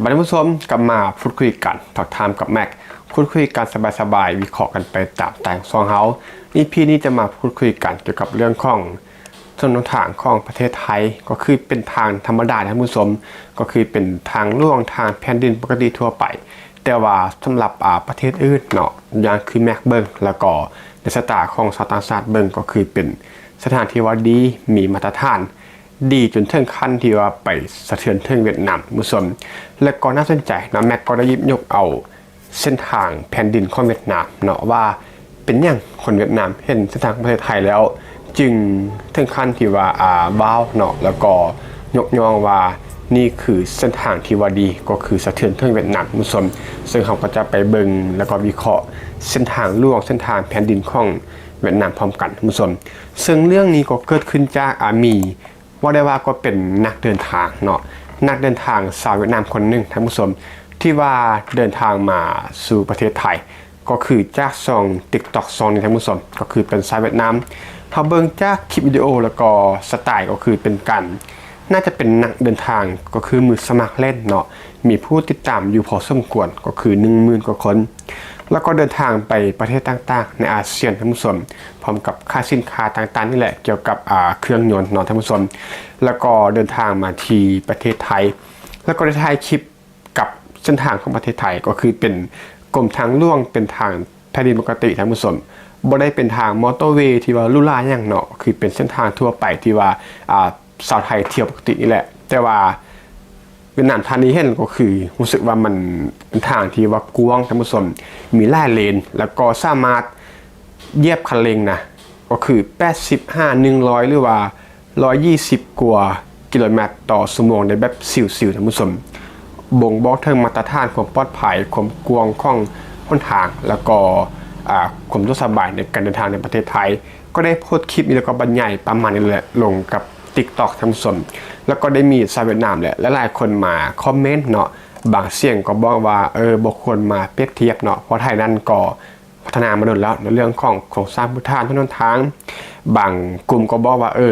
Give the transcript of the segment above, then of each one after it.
ບັດນີ້ທ່ານຜູ້ຊົມ ກັບມາພູດຄຸຍກັນ Talk Time ກັບແມັກ ພູດຄຸຍກັນສະບາຍໆ ວິເຄາະກັນໄປຕາມສະໄຕລ໌ຂອງຊ່ອງເຮົາ. ອີພີນີ້ຈະມາພູດຄຸຍກັນກ່ຽວກັບເລື່ອງຂອງຖະໜົນຫົນທາງຂອງປະເທດໄທ ກໍຄືເປັນທາງທຳມະດາທ່ານຜູ້ຊົມ ກໍຄືເປັນທາງຫຼວງ ທາງແຜ່ນດິນປົກກະຕິທົ່ວໄປ. ແຕ່ວ່າສຳລັບ ອາ ປະເທດອື່ນເນາະ ຢ່າງຄືແມັກເບິ່ງ ແລ້ວກໍໃນສາຍຕາຂອງຊາວຕ່າງຊາດເບິ່ງ ກໍຄືເປັນເສັ້ນທາງທີ່ວ່າດີ ມີມາດຕະຖານ ດີຈົນເຖິງຂັ້ນທີ່ວ່າໄປສະເທືອນເຖິງຫວຽດນາມ ທ່ານຜູ້ຊົມ. ແລະກໍໜ້າສົນໃຈເນາະ ແມັກກໍໄດ້ຫຍິບຍົກເອົາເສັ້ນທາງແຜ່ນດິນຂອງຫວຽດນາມເນາະ ວ່າເປັນຫຍັງຄົນຫວຽດນາມເຫັນເສັ້ນທາງຂອງປະເທດໄທແລ້ວ ຈຶ່ງເຖິງຂັ້ນທີ່ວ່າ ອາ ວ້າວເນາະ ແລ້ວກໍຍົກຍ້ອງວ່ານີ້ຄືເສັ້ນທາງທີ່ວ່າດີ ກໍຄືສະເທືອນເຖິງຫວຽດນາມ ທ່ານຜູ້ຊົມ. ເຊິ່ງເຮົາກໍຈະໄປເບິ່ງ ແລ້ວກໍວິເຄາະເສັ້ນທາງຫຼວງ ເສັ້ນທາງແຜ່ນດິນຂອງຫວຽດນາມພ້ອມກັນ ທ່ານຜູ້ຊົມ. ເຊິ່ງເລື່ອງນີ້ກໍເກີດຂຶ້ນຈາກ ອາ ມີ ເວົ້າໄດ້ວ່າກໍເປັນນັກເດີນທາງເນາະ ນັກເດີນທາງຊາວຫວຽດນາມຄົນໜຶ່ງ ທ່ານຜູ້ຊົມ ທີ່ວ່າເດີນທາງມາສູ່ປະເທດໄທ ກໍຄືຈາກຊ່ອງ TikTok ຊ່ອງນີ້ ທ່ານຜູ້ຊົມ ກໍຄືເປັນຊາວຫວຽດນາມ. ເຮົາເບິ່ງຈາກຄລິບວິດີໂອ ແລ້ວກໍສະໄຕລ໌ ກໍຄືເປັນການ ໜ້າຈະເປັນນັກເດີນທາງ ກໍຄືມືສະໝັກຫຼິ້ນເນາະ ມີຜູ້ຕິດຕາມຢູ່ພໍສົມຄວນ ກໍຄືໜຶ່ງໝື່ນກວ່າຄົນ. ແລ້ວກໍເດີນທາງໄປປະເທດຕ່າງໆໃນອາຊຽນ ທ່ານຜູ້ຊົມ ພ້ອມກັບຂາຍສິນຄ້າຕ່າງໆນີ້ແຫຼະ ກ່ຽວກັບ ອາ ເຄື່ອງຍົນເນາະ ທ່ານຜູ້ຊົມ. ແລ້ວກໍເດີນທາງມາທີ່ປະເທດໄທ ແລ້ວກໍໄດ້ຖ່າຍຄລິບກັບເສັ້ນທາງຂອງປະເທດໄທ ກໍຄືເປັນກົມທາງຫຼວງ ເປັນທາງແຜ່ນດິນປົກກະຕິ ທ່ານຜູ້ຊົມ. ບໍ່ໄດ້ເປັນທາງມໍເຕີເວທີ່ວ່າຫຼູຫຼາຫຍັງເນາະ ຄືເປັນເສັ້ນທາງທົ່ວໄປທີ່ວ່າ ອາ ຊາວໄທທ່ຽວປົກກະຕິນີ້ແຫຼະ. ແຕ່ວ່າຫວຽດນາມທ່ານນີ້ເຫັນ ກໍຄືຮູ້ສຶກວ່າມັນເປັນທາງທີ່ວ່າກວ້າງ ທ່ານຜູ້ຊົມ ມີຫຼາຍເລນ ແລ້ວກໍສາມາດຢຽບຄັນເລັ່ງນະ ກໍຄືແປດສິບຫາໜຶ່ງຮ້ອຍ ຫຼືວ່າຮ້ອຍຊາວກວ່າກິໂລແມັດຕໍ່ຊົ່ວໂມງໄດ້ແບບຊິວໆ ທ່ານຜູ້ຊົມ. ບົ່ງບອກເຖິງມາດຕະຖານຄວາມປອດໄພ ຄວາມກວ້າງຂອງຫົນທາງ ແລ້ວກໍ ອາ ຄວາມສະດວກສະບາຍໃນການເດີນທາງໃນປະເທດໄທ. ກໍໄດ້ໂພສຄລິບນີ້ ແລ້ວກໍບັນຍາຍປະມານນີ້ແຫຼະ ລົງກັບ TikTok ທ່ານຜູ້ຊົມ. ແລ້ວກໍໄດ້ມີຊາວຫວຽດນາມ ແລະ ຫຼາຍໆຄົນມາຄອມເມັນເນາະ ບາງສຽງກໍບອກວ່າ ເອີ ບໍ່ຄວນມາປຽບທຽບເນາະ ເພາະໄທນັ້ນກໍພັດທະນາມາດົນແລ້ວ ໃນເລື່ອງຂອງໂຄງສ້າງພື້ນຖານຖະໜົນທາງ. ບາງກຸ່ມກໍບອກວ່າ ເອີ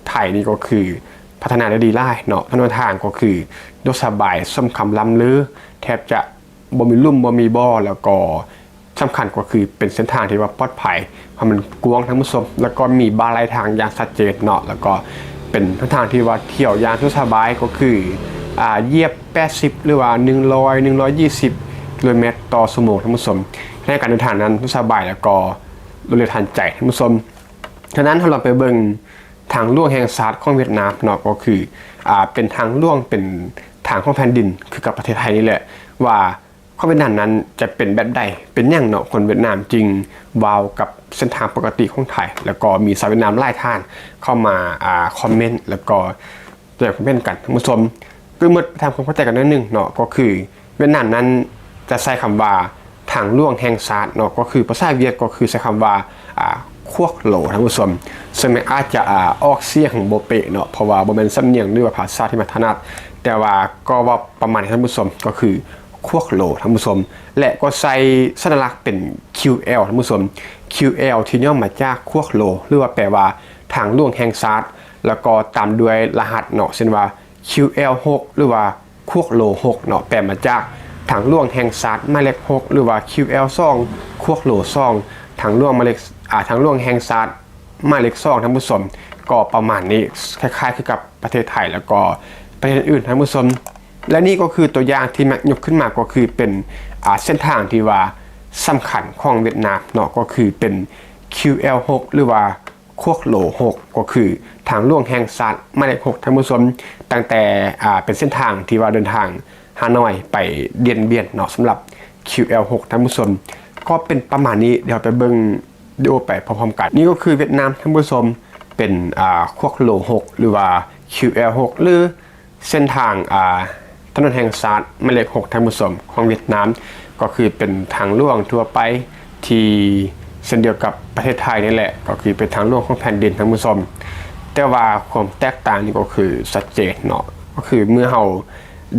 ໄທນີ້ກໍຄືພັດທະນາໄດ້ດີຫຼາຍເນາະ ຖະໜົນທາງກໍຄືສະດວກສະບາຍ ສົມຄຳລ່ຳລື ແທບຈະ ບໍ່ມີຫຼຸມ ບໍ່ມີບໍ່ ແລ້ວກໍສຳຄັນກໍຄືເປັນເສັ້ນທາງທີ່ວ່າປອດໄພ ເພາະມັນກວ້າງ ທ່ານຜູ້ຊົມ ແລ້ວກໍມີບາໄລ່ທາງຢ່າງຊັດເຈນເນາະ ແລ້ວກໍເປັນຫົນທາງທີ່ວ່າທ່ຽວຢ່າງສະດວກສະບາຍ ກໍຄື ອາ ຢຽບແປດສິບ ຫຼືວ່າໜຶ່ງຮ້ອຍ ໜຶ່ງຮ້ອຍຊາວກິໂລແມັດຕໍ່ຊົ່ວໂມງ ທ່ານຜູ້ຊົມ. ໃນການເດີນທາງນັ້ນສະດວກສະບາຍ ແລ້ວກໍລວດເລັວທັນໃຈ ທ່ານຜູ້ຊົມ. ສະນັ້ນ ເຮົາລອງໄປເບິ່ງທາງຫຼວງແຫ່ງຊາດຂອງຫວຽດນາມເນາະ ກໍຄື ອາ ເປັນທາງຫຼວງ ເປັນທາງຂອງແຜ່ນດິນ ຄືກັບປະເທດໄທນີ້ແຫຼະ ວ່າ ຂອງຫວຽດນາມນັ້ນຈະເປັນແບບໃດ? ເປັນຫຍັງເນາະ ຄົນຫວຽດນາມຈຶ່ງວ້າວກັບເສັ້ນທາງປົກກະຕິຂອງໄທ? ແລ້ວກໍມີຊາວຫວຽດນາມຫຼາຍທ່ານເຂົ້າມາ ອາ ຄອມເມັນ ແລ້ວກໍສະແດງຄວາມເຫັນກັນ ທ່ານຜູ້ຊົມ. ຄືໝົດທຳຄວາມເຂົ້າໃຈກັນໜ້ອຍໜຶ່ງເນາະ ກໍຄືຫວຽດນາມນັ້ນຈະໃຊ້ຄຳວ່າທາງຫຼວງແຫ່ງຊາດເນາະ ກໍຄືພາສາຫວຽດກໍຄືໃຊ້ຄຳວ່າ ອາ ຂວກໂຫຼ ທ່ານຜູ້ຊົມ. ເຊິ່ງມັນອາດຈະ ອາ ອອກສຽງບໍ່ເປະເນາະ ເພາະວ່າບໍ່ແມ່ນສຳນຽງ ຫຼືວ່າພາສາທີ່ມັນຖະໜັດ ແຕ່ວ່າກໍເວົ້າປະມານນີ້ ທ່ານຜູ້ຊົມ ກໍຄື ຂວກໂຫຼ ທ່ານຜູ້ຊົມ ແລະ ກໍໃຊ້ສັນຍາລັກເປັນ ຄິວແອລ ທ່ານຜູ້ຊົມ. ຄິວແອລ ທີ່ຫຍໍ້ມາຈາກຂວກໂຫຼ ຫຼືວ່າແປວ່າທາງຫຼວງແຫ່ງຊາດ ແລ້ວກໍຕາມດ້ວຍລະຫັດເນາະ ເຊັ່ນວ່າ ຄິວແອລ ຫົກ ຫຼືວ່າຂວກໂຫຼ ຫົກ ເນາະ ແປມາຈາກທາງຫຼວງແຫ່ງຊາດໝາຍເລກ ຫົກ ຫຼືວ່າ ຄິວແອລ ສອງ ຂວກໂຫຼ ສອງ ທາງຫຼວງໝາຍເລກ ອາ ທາງຫຼວງແຫ່ງຊາດໝາຍເລກ ສອງ ທ່ານຜູ້ຊົມ. ກໍປະມານນີ້ ຄ້າຍໆຄືກັບ ປະເທດໄທ ແລ້ວກໍປະເທດອື່ນໆ ທ່ານຜູ້ຊົມ. ແລະ ນີ້ກໍຄືຕົວຢ່າງທີ່ແມັກຍົກຂຶ້ນມາ ກໍຄືເປັນ ອາ ເສັ້ນທາງທີ່ວ່າສຳຄັນຂອງຫວຽດນາມເນາະ ກໍຄືເປັນ ຄິວແອລ ຫົກ ຫຼືວ່າຂວກໂຫຼ ຫົກ ກໍຄືທາງຫຼວງແຫ່ງຊາດໝາຍເລກ ຫົກ ທ່ານຜູ້ຊົມ. ຕັ້ງແຕ່ ອາ ເປັນເສັ້ນທາງທີ່ວ່າເດີນທາງຮ່າໂນ້ຍໄປດຽນບຽນເນາະ ສຳລັບ ຄິວແອລ ຫົກ ທ່ານຜູ້ຊົມ. ກໍເປັນປະມານນີ້ ດຽວໄປເບິ່ງວິດີໂອໄປພ້ອມໆກັນ. ນີ້ກໍຄືຫວຽດນາມ ທ່ານຜູ້ຊົມ ເປັນ ອາ ຂວກໂຫຼ ຫົກ ຫຼືວ່າ ຄິວແອລ ຫົກ ຫຼື ເສັ້ນທາງ ອາ ຖະໜົນແຫ່ງຊາດໝາຍເລກ ຫົກ ທ່ານຜູ້ຊົມ ຂອງຫວຽດນາມ ກໍຄືເປັນທາງຫຼວງທົ່ວໄປທີ່ເຊັ່ນດຽວກັບປະເທດໄທນີ້ແຫຼະ ກໍຄືເປັນທາງຫຼວງຂອງແຜ່ນດິນ ທ່ານຜູ້ຊົມ. ແຕ່ວ່າຄວາມແຕກຕ່າງນີ້ກໍຄືຊັດເຈນເນາະ ກໍຄືເມື່ອເຮົາ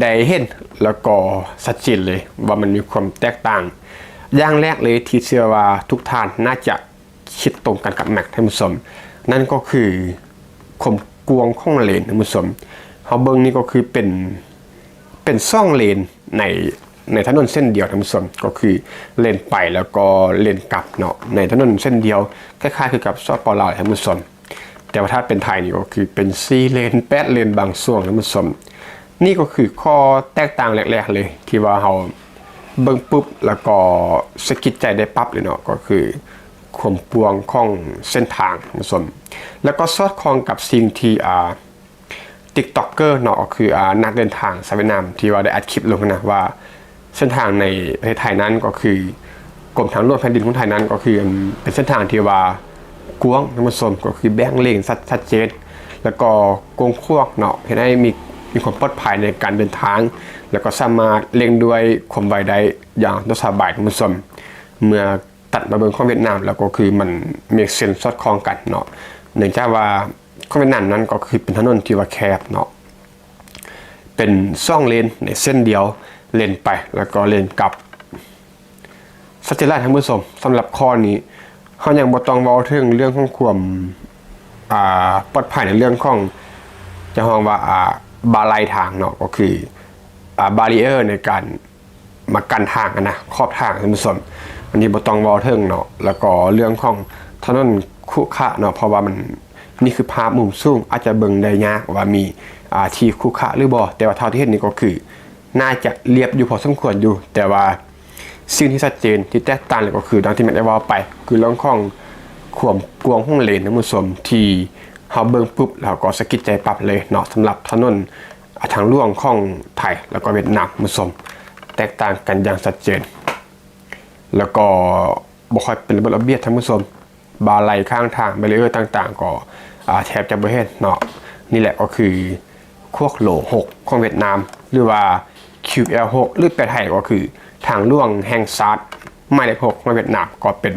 ໄດ້ເຫັນ ແລ້ວກໍຊັດເຈນເລີຍວ່າມັນມີຄວາມແຕກຕ່າງ. ຢ່າງແລກເລີຍທີ່ເຊື່ອວ່າທຸກທ່ານໜ້າຈະ ຄິດຕົງກັນກັບແມັກ ທ່ານຜູ້ຊົມ ນັ້ນກໍຄືຄວາມກວ້າງຂອງເລນ ທ່ານຜູ້ຊົມ. ເຮົາເບິ່ງນີ້ກໍຄືເປັນ ເປັນສອງເລນໃນ ໃນຖະໜົນເສັ້ນດຽວ ທ່ານຜູ້ຊົມ, ກໍຄືເລນໄປແລ້ວກໍເລນກັບເນາະ ໃນຖະໜົນເສັ້ນດຽວ ຄ້າຍໆຄືກັບ ສປປ ລາວ ທ່ານຜູ້ຊົມ. ແຕ່ວ່າຖ້າເປັນໄທນີ້ກໍຄືເປັນສີ່ເລນ ແປດເລນບາງຊ່ວງ ທ່ານຜູ້ຊົມ. ນີ້ກໍຄືຂໍ້ແຕກຕ່າງແລກໆເລີຍ ທີ່ວ່າເຮົາເບິ່ງປຸບ ແລ້ວກໍສະກິດໃຈໄດ້ປັບເລີຍເນາະ ກໍຄືຄວາມກວ້າງຂອງເສັ້ນທາງ ທ່ານຜູ້ຊົມ. ແລ້ວກໍສອດຄ່ອງກັບສິ່ງທີ່ ອ່າ ຕິກຕັອກເກີເນາະ ກໍຄື ອ່າ ນັກເດີນທາງຊາວຫວຽດນາມ ທີ່ວ່າໄດ້ອັດຄລິບລົງຫັ້ນນະ ວ່າເສັ້ນທາງໃນປະເທດໄທນັ້ນ ກໍຄືກົມທາງຫຼວງແຜ່ນດິນຂອງໄທນັ້ນ ກໍຄື ອັນ ເປັນເສັ້ນທາງທີ່ວ່າກວ້າງ ທ່ານຜູ້ຊົມ, ກໍຄືແບ່ງເລນຊັດ ຊັດເຈນ ແລ້ວກໍກວ້າງຂວາງເນາະ ເຮັດໃຫ້ມີ ມີຄວາມປອດໄພໃນການເດີນທາງ ແລ້ວກໍສາມາດເລັ່ງດ້ວຍຄວາມໄວໄດ້ຢ່າງສະດວກສະບາຍ ທ່ານຜູ້ຊົມ. ເມື່ອ ຕັດມາເບິ່ງຂອງຫວຽດນາມ ແລ້ວກໍຄືມັນເມກເຊັນສອດຄ່ອງກັນເນາະ ເນື່ອງຈາກວ່າຂອງຫວຽດນາມນັ້ນກໍຄືເປັນຖະໜົນທີ່ວ່າແຄບເນາະ ເປັນສອງເລນໃນເສັ້ນດຽວ ເລນໄປແລ້ວກໍເລນກັບ. ຊັດເຈນຫຼາຍ ທ່ານຜູ້ຊົມ. ສຳລັບຂໍ້ນີ້ ເຮົາຍັງບໍ່ຕ້ອງເວົ້າເຖິງເລື່ອງຂອງຄວາມ ອ່າ ປອດໄພໃນເລື່ອງຂອງ ຈະຮ້ອງວ່າ ອ່າ ບາໄລທາງເນາະ ກໍຄື ອ່າ ບາຣີເອີໃນການ ມາກັ້ນທາງຫັ້ນນະ ຂອບທາງ ທ່ານຜູ້ຊົມ. ອັນນີ້ບໍ່ຕ້ອງເວົ້າເຖິງເນາະ ແລ້ວກໍເລື່ອງຂອງຖະໜົນຂຸຂະເນາະ ເພາະວ່າມັນ ນີ້ຄືພາບມຸມສູງ ອາດຈະເບິ່ງໄດ້ຍາກວ່າມີ ອ່າ ທີ່ຂຸຂະຫຼືບໍ່ ແຕ່ວ່າເທົ່າທີ່ເຫັນນີ້ກໍຄືໜ້າຈະລຽບຢູ່ພໍສົມຄວນຢູ່ ແຕ່ວ່າສິ່ງທີ່ຊັດເຈນ ທີ່ແຕກຕ່າງເລີຍກໍຄື ດັ່ງທີ່ແມ່ນໄດ້ເວົ້າໄປ ຄືເລື່ອງຂອງຄວາມກວ້າງຂອງເລນ ທ່ານຜູ້ຊົມ ທີ່ເຮົາເບິ່ງປຸບ ເຮົາກໍສະກິດໃຈປັບເລີຍເນາະ ສຳລັບຖະໜົນ ອ່າ ທາງຫຼວງຂອງໄທ ແລ້ວກໍຫວຽດນາມ ທ່ານຜູ້ຊົມ ແຕກຕ່າງກັນຢ່າງຊັດເຈນ ແລ້ວກໍບໍ່ຄ່ອຍເປັນລະບຽບລະບຽບ ທ່ານຜູ້ຊົມ. ບາໄລຂ້າງທາງ ບາຣີເອີຕ່າງໆ ກໍ ອ່າ ແທບຈະບໍ່ເຫັນເນາະ. ນີ້ແຫຼະກໍຄືຂວາກໂລຫົກຂອງຫວຽດນາມ ຫຼືວ່າ ຄິວແອລຫົກ ຫຼືແປໄທກໍຄືທາງຫຼວງແຫ່ງຊາດ ໝາຍເລກຫົກຂອງຫວຽດນາມ ກໍເປັນ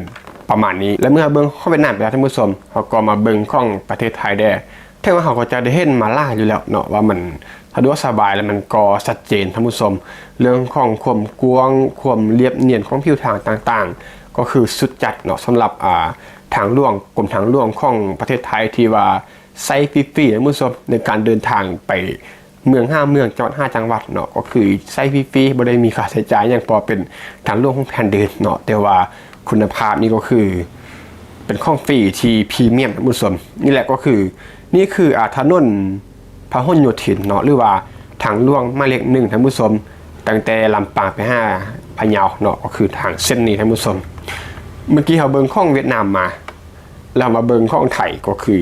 ປະມານນີ້. ແລະເມື່ອເຮົາເບິ່ງຂອງຫວຽດນາມໄປແລ້ວ ທ່ານຜູ້ຊົມ ເຮົາກໍມາເບິ່ງຂອງປະເທດໄທແດ່. ເຖິງວ່າເຮົາກໍຈະໄດ້ເຫັນມາຫຼາຍຢູ່ແລ້ວເນາະ ວ່າມັນສະດວກສະບາຍ ແລະມັນກໍຊັດເຈນ ທ່ານຜູ້ຊົມ. ເລື່ອງຂອງຄວາມກວ້າງ ຄວາມລຽບນຽນຂອງຜິວທາງຕ່າງໆ ກໍຄືສຸດຈັດເນາະ ສຳລັບ ອ່າ ທາງຫຼວງ ກົມທາງຫຼວງຂອງປະເທດໄທ ທີ່ວ່າໃຊ້ຟຣີໆ ທ່ານຜູ້ຊົມ ໃນການເດີນທາງໄປ ເມືອງຫາເມືອງ ຈັງຫວັດຫາຈັງຫວັດເນາະ ກໍຄືໃຊ້ຟຣີໆ ບໍ່ໄດ້ມີຄ່າໃຊ້ຈ່າຍຫຍັງ ເພາະເປັນທາງຫຼວງຂອງແຜ່ນດິນເນາະ. ແຕ່ວ່າຄຸນນະພາບນີ້ກໍຄືເປັນຂອງຟຣີທີ່ພຣີມຽມ ທ່ານຜູ້ຊົມ. ນີ້ແຫຼະກໍຄື ນີ້ຄື ອ່າ ຖະໜົນພະຫົນໂຍທິນເນາະ ຫຼືວ່າທາງຫຼວງໝາຍເລກໜຶ່ງ ທ່ານຜູ້ຊົມ ຕັ້ງແຕ່ລຳປາງໄປຫາພະເຍົາເນາະ ກໍຄືທາງເສັ້ນນີ້ ທ່ານຜູ້ຊົມ. ເມື່ອກີ້ເຮົາເບິ່ງຂອງຫວຽດນາມມາ ແລ້ວເຮົາມາເບິ່ງຂອງໄທ ກໍຄື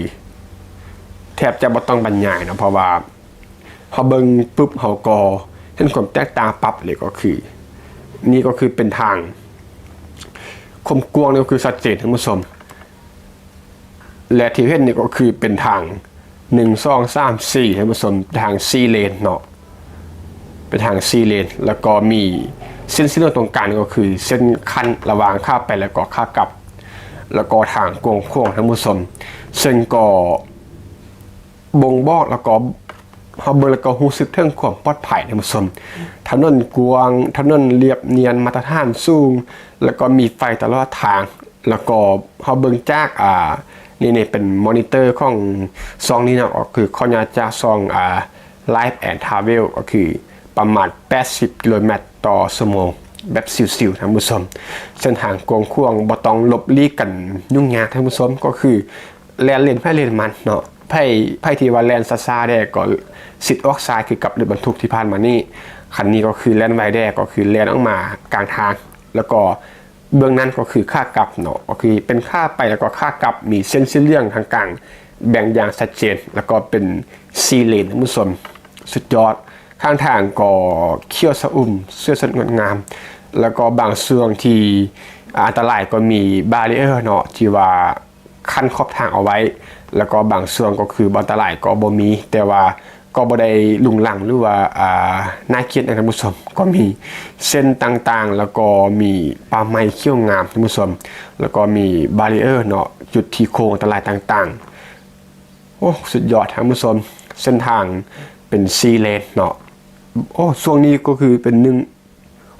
ແທບຈະບໍ່ຕ້ອງບັນຍາຍເນາະ ເພາະວ່າ ເຮົາເບິ່ງປຶບ ເຮົາກໍເຫັນຄວາມແຕກຕ່າງປັບເລີຍ ກໍຄື ນີ້ກໍຄືເປັນທາງ ຄວາມກວ້າງນີ້ກໍຄືຊັດເຈນ ທ່ານຜູ້ຊົມ ແລະທີ່ເຫັນນີ້ກໍຄືເປັນທາງ ໜຶ່ງ ສອງ ສາມ ສີ່ ທ່ານຜູ້ຊົມ ທາງສີ່ເລນເນາະ ເປັນທາງສີ່ເລນ ແລ້ວກໍມີເສັ້ນສີເຫຼືອງຕົງກາງ ກໍຄືເສັ້ນຂັ້ນລະຫວ່າງຂາໄປ ແລ້ວກໍຂາກັບ ແລ້ວກໍທາງກວ້າງຂວາງ ທ່ານຜູ້ຊົມ ເຊິ່ງກໍ ບົ່ງບອກ ແລ້ວກໍເຮົາເບິ່ງແລ້ວກໍຮູ້ສຶກເຖິງຄວາມປອດໄພ ທ່ານຜູ້ຊົມ. ຖະໜົນກວ້າງ ຖະໜົນລຽບນຽນ ມາດຕະຖານສູງ ແລ້ວກໍມີໄຟຕະຫຼອດທາງ ແລ້ວກໍເຮົາເບິ່ງຈາກ ອ່າ ນີ້ ນີ້ເປັນມໍນິເຕີຂອງຊ່ອງນີ້ເນາະ ກໍຄືຂໍອະນຸຍາດຈາກຊ່ອງ ອ່າ Life and Travel ກໍຄືປະມານແປດສິບກິໂລແມັດຕໍ່ຊົ່ວໂມງ ແບບຊິວໆ ທ່ານຜູ້ຊົມ. ເສັ້ນທາງກວ້າງຂວາງ ບໍ່ຕ້ອງຫຼົບຫຼີກກັນຫຍຸ້ງຍາກ ທ່ານຜູ້ຊົມ ກໍຄື ແລ່ນເລນໃຜເລນມັນເນາະ ໃຜ ໃຜທີ່ວ່າແລ່ນຊ້າໆແດ່ກໍຊິດອອກຊ້າຍ ຄືກັບລົດບັນທຸກທີ່ຜ່ານມານີ້. ຄັນນີ້ກໍຄືແລ່ນໄວແດ່ ກໍຄືແລ່ນອອກມາກາງທາງ ແລ້ວກໍເບື້ອງນັ້ນກໍຄືຂາກັບເນາະ ກໍຄືເປັນຂາໄປ ແລ້ວກໍຂາກັບ ມີເສັ້ນສີເຫຼືອງທາງກາງແບ່ງຢ່າງຊັດເຈນ ແລ້ວກໍເປັນສີ່ເລນ ທ່ານຜູ້ຊົມ ສຸດຍອດ. ຂ້າງທາງກໍຂຽວຊະອຸ່ມ ສວຍສົດງົດງາມ ແລ້ວກໍບາງຊ່ວງທີ່ ອ່າ ອັນຕະລາຍ ກໍມີບາຣີເອີເນາະ ທີ່ວ່າ ຂັ້ນຂອບທາງເອົາໄວ້ ແລ້ວກໍບາງຊ່ວງກໍຄືອັນຕະລາຍກໍບໍ່ມີ ແຕ່ວ່າກໍບໍ່ໄດ້ລຸງລັງ ຫຼືວ່າ ອ່າ ໜ້າກຽດຫຍັງ ທ່ານຜູ້ຊົມ. ກໍມີເສັ້ນຕ່າງໆ ແລ້ວກໍມີປ່າໄມ້ຂຽວງາມ ທ່ານຜູ້ຊົມ ແລ້ວກໍມີບາຣີເອີເນາະ ຈຸດທີ່ໂຄ້ງອັນຕະລາຍຕ່າງໆ. ໂອ້ ສຸດຍອດ ທ່ານຜູ້ຊົມ ເສັ້ນທາງເປັນສີ່ເລນເນາະ. ໂອ້ ຊ່ວງນີ້ກໍຄືເປັນໜຶ່ງ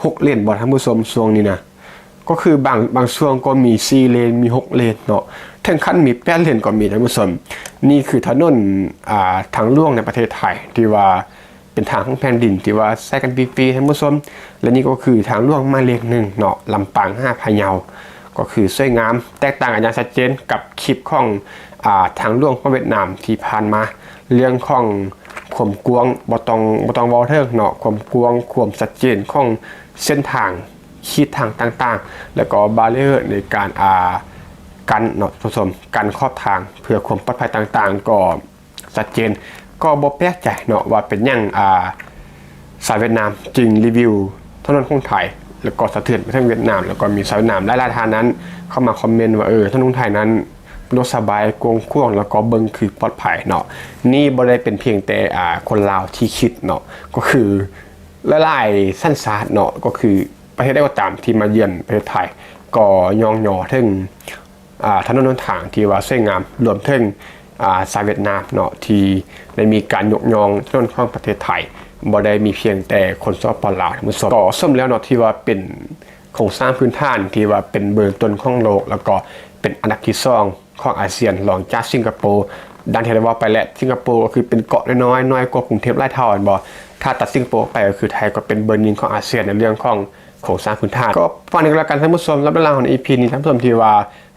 ຫົກເລນບໍ່ ທ່ານຜູ້ຊົມ ຊ່ວງນີ້ນະ ກໍຄືບາງ ບາງຊ່ວງກໍມີສີ່ເລນ ມີຫົກເລນເນາະ ເຖິງຂັ້ນມີແປດເລນກໍມີ ທ່ານຜູ້ຊົມ. ນີ້ຄືຖະໜົນ ອ່າ ທາງຫຼວງໃນປະເທດໄທ ທີ່ວ່າ ເປັນທາງຂອງແຜ່ນດິນທີ່ວ່າໃຊ້ກັນຟຣີໆ ທ່ານຜູ້ຊົມ. ແລະນີ້ກໍຄືທາງຫຼວງໝາຍເລກໜຶ່ງເນາະ ລຳປາງຫາພະເຍົາ ກໍຄືສວຍງາມ ແຕກຕ່າງກັນຢ່າງຊັດເຈນກັບຄລິບຂອງ ອ່າ ທາງຫຼວງຂອງຫວຽດນາມທີ່ຜ່ານມາ. ເລື່ອງຂອງຄວາມກວ້າງ ບໍ່ຕ້ອງ ບໍ່ຕ້ອງເວົ້າເຖິງເນາະ ຄວາມກວ້າງ ຄວາມຊັດເຈນຂອງເສັ້ນທາງ ຂີດທາງຕ່າງໆ ແລ້ວກໍບາເຣຍໃນການ ອ່າ ກັ້ນເນາະ ທ່ານຜູ້ຊົມ ກັ້ນຂອບທາງເພື່ອຄວາມປອດໄພຕ່າງໆ ກໍຊັດເຈນ. ກໍບໍ່ແປກໃຈເນາະວ່າເປັນຫຍັງ ອ່າ ຊາວຫວຽດນາມຈຶ່ງຣີວິວຖະໜົນຂອງໄທ ແລ້ວກໍສະເທືອນໄປເຖິງຫວຽດນາມ ແລ້ວກໍມີຊາວຫວຽດນາມຫຼາຍໆທ່ານນັ້ນເຂົ້າມາຄອມເມັນວ່າ ເອີ ຖະໜົນຂອງໄທນັ້ນສະດວກສະບາຍ ກວ້າງຂວາງ ແລ້ວກໍເບິ່ງຄືປອດໄພເນາະ. ນີ້ບໍ່ໄດ້ເປັນພຽງແຕ່ ອ່າ ຄົນລາວທີ່ຄິດເນາະ ກໍຄືຫຼາຍໆສັນຊາດເນາະ ກໍຄືປະເທດໃດກໍຕາມທີ່ມາຢ້ຽມປະເທດໄທ ກໍຍ້ອງຍໍເຖິງ ອ່າ ຖະໜົນຫົນທາງທີ່ວ່າສວຍງາມ ລວມເຖິງ ອ່າ ຊາວຫວຽດນາມເນາະ ທີ່ໄດ້ມີການຍົກຍ້ອງຖະໜົນຂອງປະເທດໄທ ບໍ່ໄດ້ມີພຽງແຕ່ຄົນ ສປປ ລາວ ທ່ານຜູ້ຊົມ. ກໍສົມແລ້ວເນາະ ທີ່ວ່າເປັນໂຄງສ້າງພື້ນຖານທີ່ວ່າເປັນເບີຕົ້ນຂອງໂລກ ແລ້ວກໍເປັນອັນດັບທີສອງຂອງອາຊຽນ ລອງຈາກສິງກະໂປ. ດັ່ງທີ່ໄດ້ເວົ້າໄປແຫຼະ ສິງກະໂປກໍຄືເປັນເກາະນ້ອຍໆ ນ້ອຍກວ່າກຸງເທບຫຼາຍເທົ່າ ແມ່ນບໍ່? ຖ້າຕັດສິງກະໂປອອກໄປ ກໍຄືໄທກໍເປັນເບີໜຶ່ງຂອງອາຊຽນໃນເລື່ອງຂອງໂຄງສ້າງພື້ນຖານ. ກໍຝາກນີ້ກໍແລ້ວກັນ ທ່ານຜູ້ຊົມ ສຳລັບເລື່ອງລາວຂອງ ອີພີ ນີ້ ທ່ານຜູ້ຊົມທີ່ວ່າ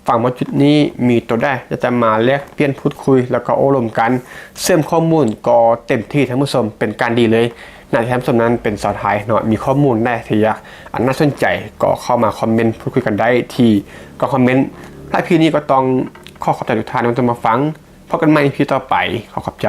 ຟັງມາຈຸດນີ້ ມີໂຕໃດຢາກຈະມາແລກປ່ຽນ ພູດຄຸຍ ແລ້ວກໍໂອ້ລົມກັນ ເຊື່ອມຂໍ້ມູນກໍເຕັມທີ່ ທ່ານຜູ້ຊົມ ເປັນການດີເລີຍ. ໜ້າທີ່ທ່ານຜູ້ຊົມນັ້ນເປັນຊາວໄທເນາະ ມີຂໍ້ມູນໃດທີ່ຢາກ ອັນໜ້າສົນໃຈ ກໍເຂົ້າມາຄອມເມັນ ພູດຄຸຍກັນໄດ້ທີ່ກ່ອງຄອມເມັນ. ທ້າຍພີນີ້ກໍຕ້ອງຂໍຂອບໃຈທຸກທ່ານທີ່ມາຟັງ. ພົບກັນໃໝ່ ອີພີ ຕໍ່ໄປ. ຂໍຂອບໃຈ.